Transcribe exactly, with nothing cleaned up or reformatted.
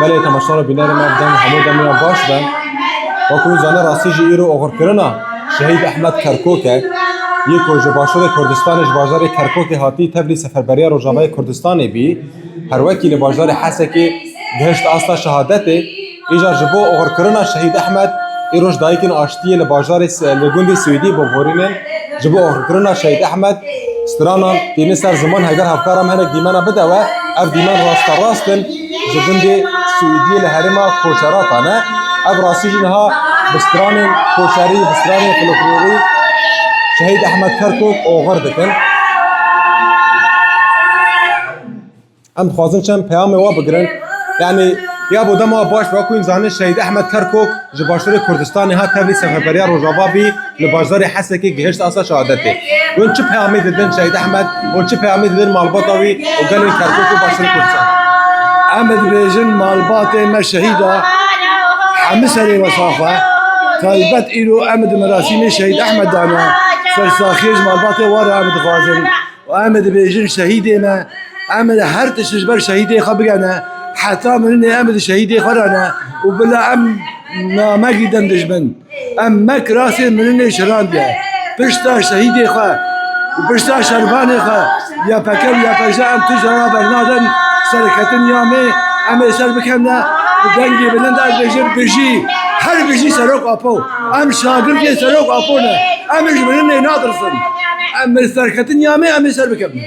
Belê, temaşevan û bînerên me, ev dem hemû demê baş be. Wekî hûn zanî, rastî jî îro oxirkirina Şehîd Ehmed Kerkok e. Yê ku ji başûrê Kurdistanê, ji bajarê Kerkokê hatî tevlî Seferberiya Rojavayê Kurdistanê bî. Her wekî li bajarê Hesekê gihişt asta şehadetê. Îcar ji bo oxirkirina Şehîd Ehmed, îroj dayikên aştiyê li bajarê Se-, li gundê Swêdî bibûrînin. Ji bo oxirkirina Şehîd Ehmed, stranan tînin ser ziman, heger hevkara me hinek dîmena bide we, ev dîmen rasterast in, ji gundê Swêdiyê li herêma Koçerata ne. Ev rastî jî niha bi stranên koçerî, bi stranên folklorî Şehîd Ehmed Kerkok oxir dikin. Em dixwazin çend peyamê we bigirin. Yanî, ya bo dema baş be, wekî hûn zanî, Şehîd Ehmed Kerkok ji başûrê Kurdistanê hat tevlî Seferberiya Rojava bî, li bajarê Hesekê gihişt asta şehadetê. Hûn çi peyamê didin Şehîd Ehmed? Hûn çi peyamê didin malbata wî û gelên Kerkok û başûrê Kurdistanê? Em dibêjin malbatê me şehîda, hemî serê we sax e. Taybet îro em di merasîmê Şehîd Ehmed de ne. Sersaxiyê ji malbatê we re em dixwazin. Û em ê dibêjin şehîdê me, em ê her tişt ji ber şehîdê xwe bigene, heta mirinê em ê di şehîdê xwe re ne û bila em namekî den dijmin. Em me kirasê mirinê şirandiye. Pişta şehîdê xwe û pişta şervanê xwe, Y P G û Y P J em tu cara bernadin, serketin ya me, em ê ser bikevne, bi dengê bilind ez bêjim bijî, her bijî Serok Apo. Em şagirdê Serok Apo ne, em ê ji mirinê natirsin. Em li serketin ya me, em ê ser bikevin.